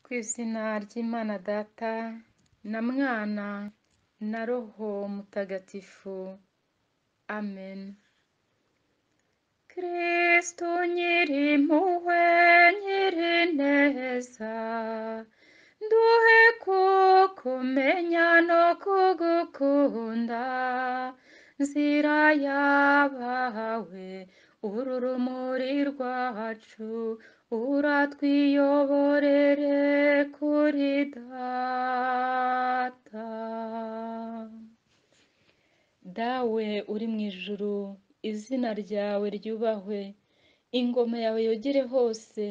Ku izina ry'Imana Data na Mwana na Roho Mutagatifu. Amen. Kristu nyirimpuhwe nyirineza, duhe kukumenya no kugukunda, nzira y'abawe uru rumuri rwacu, uratwiyoborere kuri Data. Dawe uri mu ijuru, izina ryawe ryubahwe, ingoma yawe yogere hose,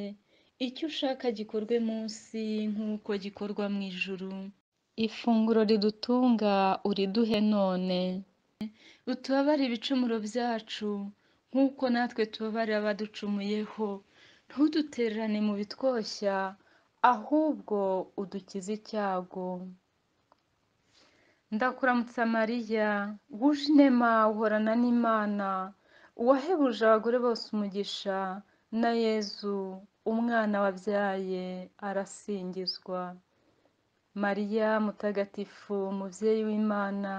icyo ushaka gikorwe munsi nk'uko gikorwa mu ijuru. Ifunguro ridutunga uriduhe none, utubabarire ibicumuro byacu nk'uko natwe tubabarira abaducumuyeho, ntudutererane mu bitwoshya, ahubwo udukize icyago. Ndakuramutsa Mariya, wuje inema uhorana n'Imana, uwahebuje abagore bose umugisha, na Yezu umwana wabyaye arasingizwa. Mariya mutagatifu, mubyeyi w'Imana,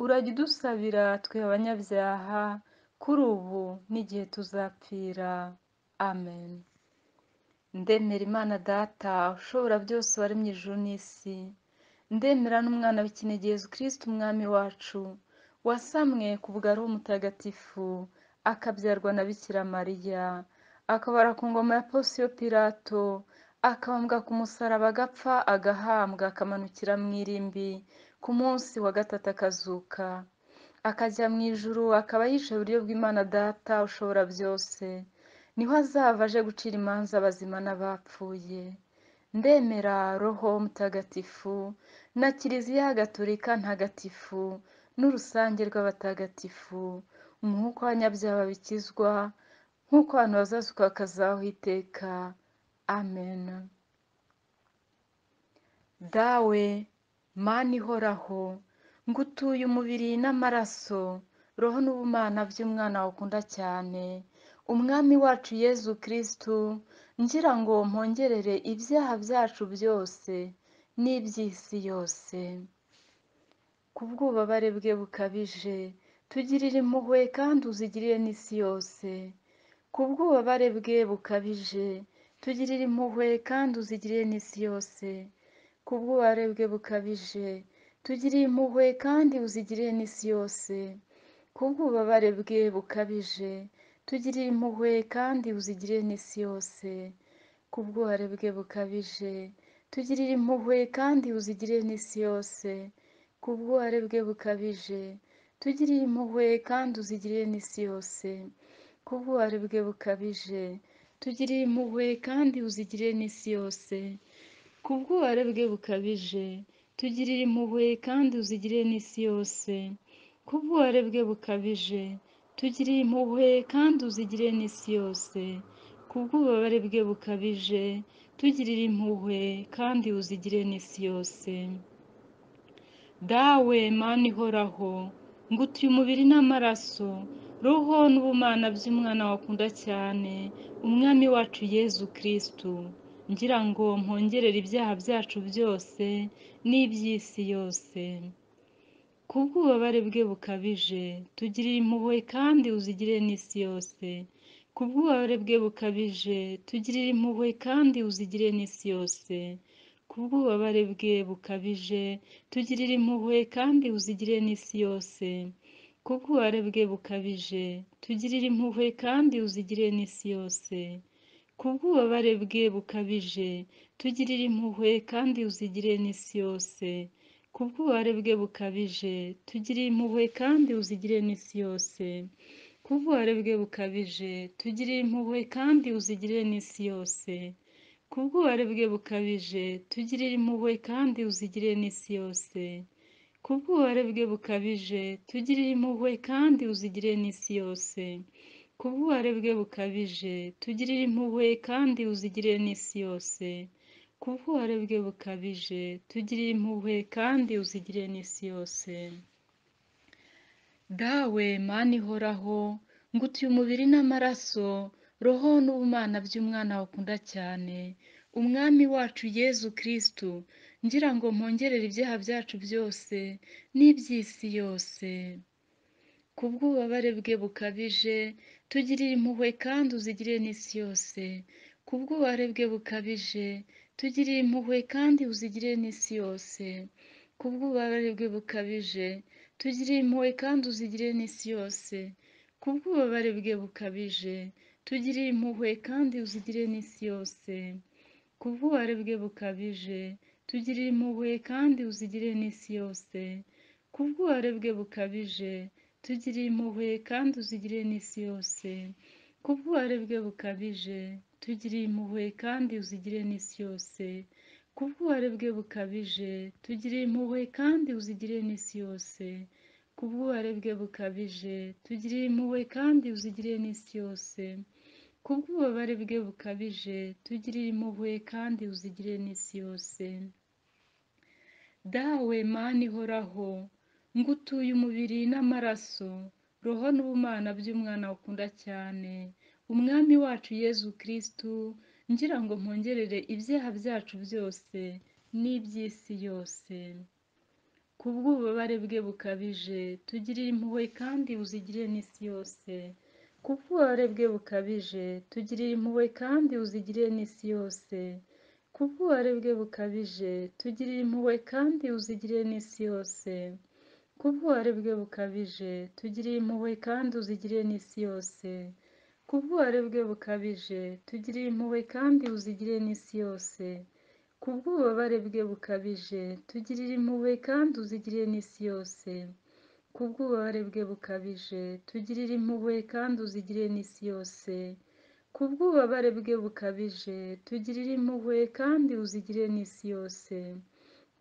urajya udusabira twe abanyabyaha, kuri ubu n'igihe tuzapfira. Amen. Ndemera Imana Data ushobora byose waremye ijuru n'isi, ndemera n'umwana w'ikinege Yezu Kristu umwami wacu, wasamwe ku bwa Roho Mutagatifu, akabyarwa na Bikira Mariya, akabara ku ngoma ya Ponsiyo Pilato, akabambwa ku musaraba agapfa agahambwa akamanukira mu irimbi, ku munsi wa gatatu akazuka, akajya mu ijuru, akaba yicaye iburyo bw'Imana Data ushobora byose, niho azava aje gucira imanza abazima n'abapfuye. Ndemera Roho Mutagatifu na Kiliziya Gatolika ntagatifu n'urusange rw'abatagatifu, nk'uko abanyabyaha babikizwa, nk'uko abantu bazazuka bakazaho iteka. Amen. Dawe Mana ihoraho, ngutuye umubiri n'amaraso, roho n'ubumana by'umwana wakunda cyane, Umwami wacu Yezu Kristu, ngira ngo mpongerere ibyaha byacu byose n'iby'isi yose. Ku bw'ububabare bwe bukabije, tugirire impuhwe kandi uzigirire n'isi yose. Ku bw'ububabare bwe bukabije, tugirire impuhwe kandi uzigirire n'isi yose. Ku bw'ububabare bwe bukabije, tugirire impuhwe kandi uzigirire n'isi yose. Ku bw'ububabare bwe bukabije, tugirire impuhwe kandi uzigirire n'isi yose. Ku bw'ububabare bwe bukabije, tugirire impuhwe kandi uzigirire n'isi yose. Ku bw'ububabare bwe bukabije, tugirire impuhwe kandi uzigirire n'isi yose. Ku bw'ububabare bwe bukabije, tugirire impuhwe kandi uzigirire n'isi yose. Ku bw'ububabare bwe bukabije, tugirire impuhwe kandi uzigirire n'isi yose. Ku bw'ububabare bwe bukabije, tugirire impuhwe kandi uzigirire n'isi yose. Ku bw'ububabare bwe bukabije, tugirire impuhwe kandi uzigirire n'isi yose. Dawe Mana ihoraho, ngutuye umubiri n'amaraso, roho n'ubumana by'umwana wakunda cyane, Umwami wacu Yezu Kristu, ngira ngo mpongerere ibyaha byacu byose n'iby'isi yose. Ku bw'ububabare bwe bukabije, tugirire impuhwe kandi uzigirire n'isi yose. Ku bw'ububabare bwe bukabije, tugirire impuhwe kandi uzigirire n'isi yose. Ku bw'ububabare bwe bukabije, tugirire impuhwe kandi uzigirire n'isi yose. Ku bw'ububabare bwe bukabije, tugirire impuhwe kandi uzigirire n'isi yose. Ku bw'ububabare bwe bukabije, tugirire impuhwe kandi uzigirire n'isi yose. Ku bw'ububabare bwe bukabije, tugirire impuhwe kandi uzigirire n'isi yose. Ku bw'ububabare bwe bukabije, tugirire impuhwe kandi uzigirire n'isi yose. Ku bw'ububabare bwe bukabije, tugirire impuhwe kandi uzigirire n'isi yose. Ku bw'ububabare bwe bukabije, tugirire impuhwe kandi uzigirire n'isi yose. Ku bw'ububabare bwe bukabije, tugirire impuhwe kandi uzigirire n'isi yose. Ku bw'ububabare bwe bukabije, tugirire impuhwe kandi uzigirire n'isi yose. Dawe Mana ihoraho, ngutuye umubiri n'amaraso, roho n'ubumana by'umwana wakunda cyane, Umwami wacu Yezu Kristu, ngira ngo mpongerere ibyaha byacu byose n'iby'isi yose. Kubw'ububabare bwe bukabije, tugirire impuhwe kandi uzigirire n'isi yose. Kubw'ububabare bwe bukabije, tugirire impuhwe kandi uzigirire n'isi yose. Kubw'ububabare bwe bukabije, tugirire impuhwe kandi uzigirire n'isi yose. Kubw'ububabare bwe bukabije, tugirire impuhwe kandi uzigirire n'isi yose. Kubw'ububabare bwe bukabije, tugirire impuhwe kandi uzigirire n'isi yose. Kubw'ububabare bwe bukabije, tugirire impuhwe kandi uzigirire n'isi yose. Kubw'ububabare bwe bukabije, tugirire impuhwe kandi uzigirire n'isi yose. Kubw'ububabare bwe bukabije, tugirire impuhwe kandi uzigirire n'isi yose. Kubw'ububabare bwe bukabije, tugirire impuhwe kandi uzigirire n'isi yose. Kubw'ububabare bwe bukabije, tugirire impuhwe kandi uzigirire n'isi yose. Dawe Mana ihoraho, ngutuye umubiri n'amaraso, roho n'ubumana by'umwana ukunda cyane, Umwami wacu Yezu Kristu, ngira ngo mpongerere ibyaha byacu byose n'iby'isi yose. Kubw'ububabare bwe bukabije, tugirire impuhwe kandi uzigirire n'isi yose. Kubw'ububabare bwe bukabije, tugirire impuhwe kandi uzigirire n'isi yose. Kubw'ububabare bwe bukabije, tugirire impuhwe kandi uzigirire n'isi yose. Kubw'ububabare bwe bukabije, tugirire impuhwe kandi uzigirire n'isi yose. Kubw'ububabare bwe bukabije, tugirire impuhwe kandi uzigirire n'isi yose. Kubw'ububabare bwe bukabije, tugirire impuhwe kandi uzigirire n'isi yose. Kubw'ububabare bwe bukabije, tugirire impuhwe kandi uzigirire n'isi yose. Kubw'ububabare bwe bukabije, tugirire impuhwe kandi uzigirire n'isi yose.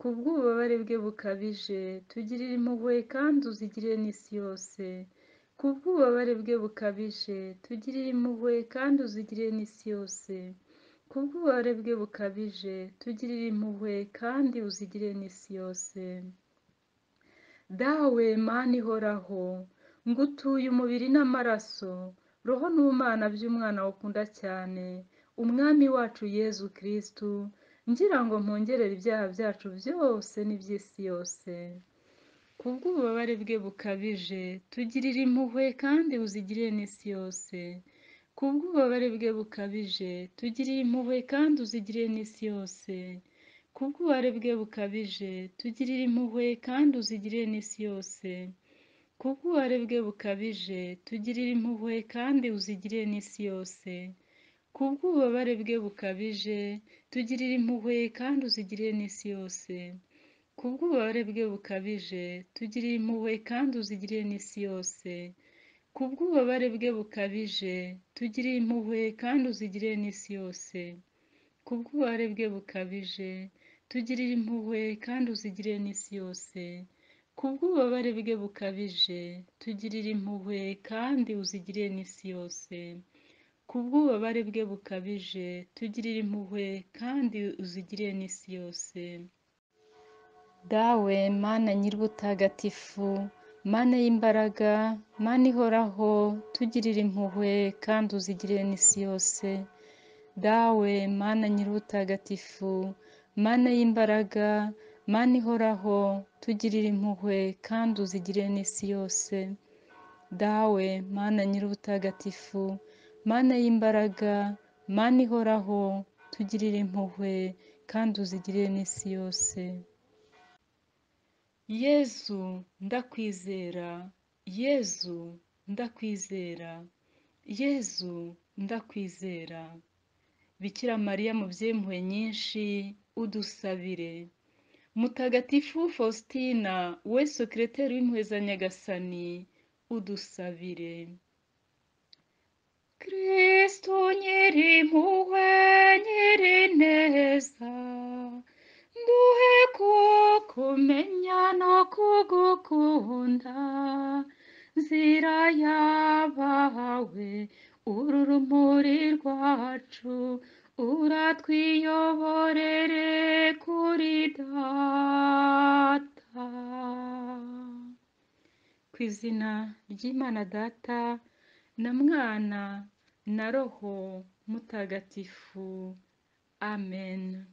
Kubw'ububabare bwe bukabije, tugirire impuhwe kandi uzigirire n'isi yose. Kubw'ububabare bwe bukabije, tugirire impuhwe kandi uzigirire n'isi yose. Kubw'ububabare bwe bukabije, tugirire impuhwe kandi uzigirire n'isi yose. Dawe Mana ihoraho, ngutuye umubiri n'amaraso, roho n'ubumana by'umwana ukunda cyane, Umwami wacu Yezu Kristu, ngira ngo mpongerere ibyaha byacu byose n'iby'isi yose. Kubw'ububabare bwe bukabije, tugirire impuhwe kandi uzigirire n'isi yose. Kubw'ububabare bwe bukabije, tugirire impuhwe kandi uzigirire n'isi yose. Kubw'ububabare bwe bukabije, tugirire impuhwe kandi uzigirire n'isi yose. Kubw'ububabare bwe bukabije, tugirire impuhwe kandi uzigirire n'isi yose. Kubw'ububabare bwe bukabije, tugirire impuhwe kandi uzigirire n'isi yose. Kubw'ububabare bwe bukabije, tugirire impuhwe kandi uzigirire n'isi yose. Kubw'ububabare bwe bukabije, tugirire impuhwe kandi uzigirire n'isi yose. Kubw'ububabare bwe bukabije, tugirire impuhwe kandi uzigirire n'isi yose. Kubw'ububabare bwe bukabije, tugirire impuhwe kandi uzigirire n'isi yose. Kubw'ububabare bwe bukabije, tugirire impuhwe kandi uzigirire n'isi yose. Dawe Mana nyir'ubutagatifu, Mana y'imbaraga, Mana ihoraho, tugirire impuhwe kandi uzigirire n'isi yose. Dawe Mana nyir'ubutagatifu, Mana y'imbaraga, Mana ihoraho, tugirire impuhwe kandi uzigirire n'isi yose. Dawe Mana nyir'ubutagatifu, Mana y'imbaraga, Mana ihoraho, tugirire impuhwe kandi uzigirire n'isi yose. Yezu ndakwizera, Yezu ndakwizera, Yezu ndakwizera. Bikira Mariya mubyeyi impuhwe nyinshi, udusabire. Mutagatifu Faustina, we sekereteri w'impuhwe za Nyagasani, udusabire. Kristu nyir'impuhwe nyir'ineza, duhe kukumenya no kugukunda, nzira y'abawe uru rumuri rwacu, uratwiyoborere kuri Data. Ku izina ry'Imana Data na Mwana na Roho Mutagatifu. Amen.